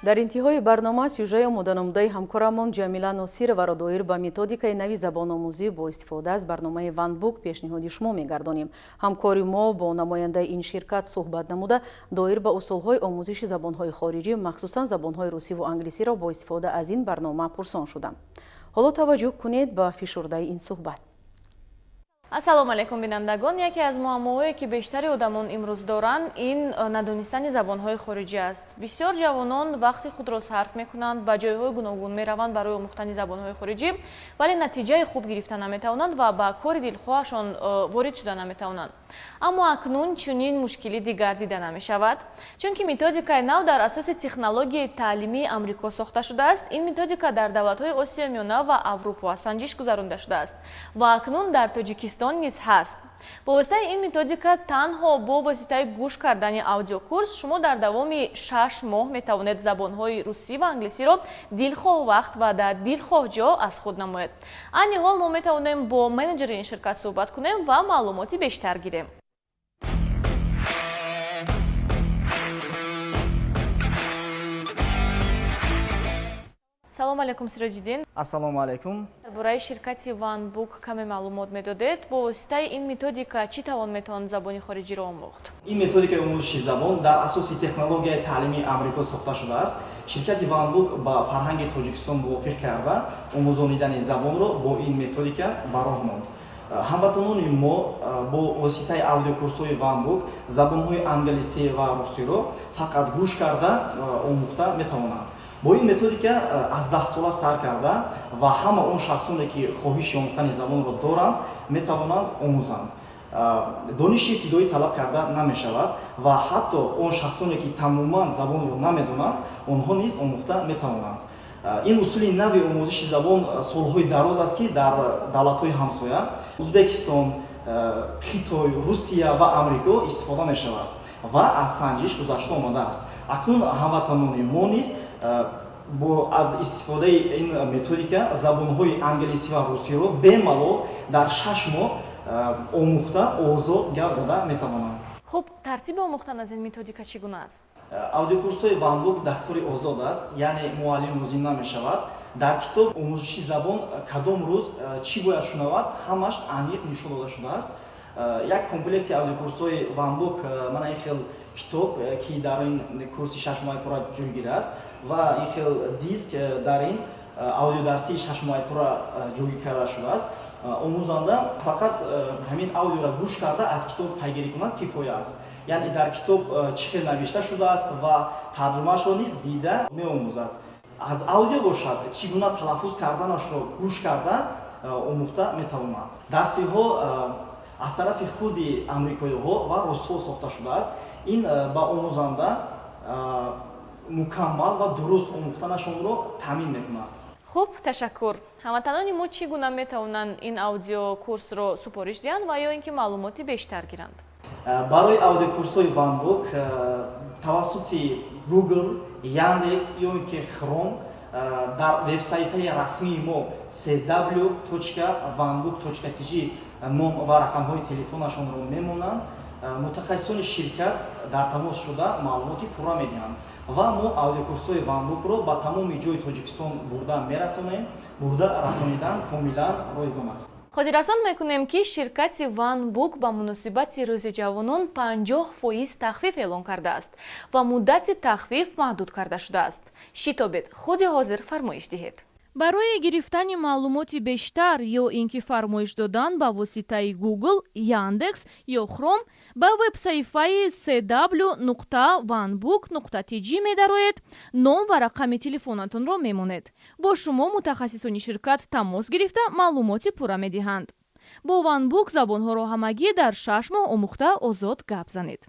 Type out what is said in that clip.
Дар интиҳои барнома сюжаи омоданамудаи ҳамкорамон Ҷамила Носироваро доир ба методикаи нави забономӯзӣ бо истифода аз барномаи Ванбук пешниҳоди шумо мегардонем. Ҳамкори мо бо намояндаи ин ширкат суҳбат намуда, доир ба усулҳои омӯзиши забонҳои хориҷӣ, махсусан забонҳои русиву англисиро бо истифода аз ин барнома пурсон шудам. Ҳоло таваҷҷӯҳ кунед ба фишурдаи ин суҳбат. Ассалому алайкум, бинандагон! Яке аз муаммоҳое, ки бештари одамон имрӯз доранд, ин надонистани забонҳои хориҷӣ аст. Бисёр ҷавонон вақти худро сарф мекунанд, ба ҷойҳои гуногун мераванд барои омӯхтани забонҳои хориҷӣ, вале натиҷаи хуб гирифта наметавонанд ва ба кори дилхоҳашон ворид шуда наметавонанд. Аммо акнун чунин мушкилӣ дигар дида намешавад, чунки методикаи нав дар асоси технологияи таълимии Амрико сохта шудааст. Ин методика дар давлатҳои Осиёи Миёна ва Аврупо аз санҷиш гузаронида шудааст ва акнун дар Тоҷикистон низ ҳаст. Бо воситаи ин методика танҳо бо воситаи гӯш кардани аудиокурс шумо дар давоми 6 моҳ метавонед забонҳои русӣ ва англисиро дилхоҳ вақт ва дар дилхоҳ ҷо аз худ намоед. Айни ҳол мо метавонем бо менеҷери ин ширкат суҳбат кунем ва маълумоти бештар гирем. Салому алайкум, Сироҷиддин! Ассалому алайкум! Дар бораи ширкати Ванбук каме маълумот медодед. Бо воситаи ин методика чӣ тавон метавон забони хориҷиро омӯхт? Ин методикаи омӯзиши забон дар асоси технологияи таълимии Амрико сохта шудааст. Ширкати Ванбук ба фарҳанги Тоҷикистон мувофиқ карда, омӯзонидани забонро бо ин методика ба роҳ монд. Ҳамватанони мо бо воситаи аудиокурсҳои Ванбук забонҳои англисӣ ва русиро фақат гӯш карда омӯхта метавонанд. Бо ин методика аз 10-сола сар карда ва ҳама он шахсоне, ки хоҳиши омӯхтани забонро доранд, метавонанд омӯзанд. Дониши ибтидоӣ талаб карда намешавад ва ҳатто он шахсоне, ки тамоман забонро намедонанд, онҳо низ омӯхта метавонанд. Ин усули нави омӯзиши забон солҳои дароз аст, ки дар давлатҳои ҳамсоя, Узбекистон, Хитой, Русия ва Амрико истифода мешавад ва аз санҷиш гузашта омадааст. Акнун ҳамватанони мо низ бо аз истифодаи ин методика забонҳои англисӣ ва русиро бемалол дар 6 моҳ омӯхта, озод гап зада метавонанд. Хуб, тартиби омӯхтан аз ин методика чӣ гуна аст? Аудиокурсҳои Ванбук дастури озод аст, яъне муаллим лозим намешавад. Дар китоб омӯзиши забон кадом рӯз чӣ бояд шунавад, ҳамаш аниқ нишон дода шудааст. Як комплекти аудиокурсҳои Ванбук мана ин хел китоб, ки дар ин курси 6-моҳаи пурра ҷойгир аст, ва ин хел диск, дар ин аудиодарсии 6-моҳаи пурра ҷойгир карда шудааст. Омӯзанда фақат ҳамин аудиоро гӯш карда, аз китоб пайгирӣ кунад, кифоя аст. Яъне дар китоб чӣ хел навишта шудааст ва тарҷумаашро низ дида меомӯзад. Аз аудио бошад, чӣ гуна талаффуз карданашро гӯш карда омӯхта метавонад. Дарсиҳо аз тарафи худи амрикоиҳо ва русҳо сохта шудааст. Ин ба омӯзанда мукаммал ва дуруст омӯхтанашонро таъмин мекунад. Хуб, ташаккур. Ҳамватанони мо чӣ гуна метавонанд ин аудиокурсро супориш диҳанд ва ё ин ки маълумоти бештар гиранд? Барои аудиокурсҳои Ванбук тавассути Google, Яндекс ё ин ки Хром дар вебсайтҳои расмии мо cw.vanbook.tj ном ва рақамҳои телефонашонро мемонанд. Мутахассисони ширкат дар тамос шуда, маълумоти пурра медиҳанд ва мо аудиокурсҳои Ванбукро ба тамоми ҷои Тоҷикистон бурда мерасонем. Бурда расонидан комилан ройгон аст. Хотиррасон мекунем, ки ширкати Ванбук ба муносибати Рӯзи ҷавонон 50% тахфиф эълон кардааст ва муддати тахфиф маҳдуд карда шудааст. Шитобед, худи ҳозир фармоиш диҳед. Барои гирифтани маълумоти бештар ё ин ки фармоиш додан ба воситаи Google, Яндекс ё Хром ба вебсаҳифаи cw.onebook.tj медароед, ном ва рақами телефонатонро мемонед. Бо шумо мутахассисони ширкат тамос гирифта, маълумоти пурра медиҳанд. Бо Ванбук забонҳоро ҳамагӣ дар 6 моҳ омӯхта, озод гап занед.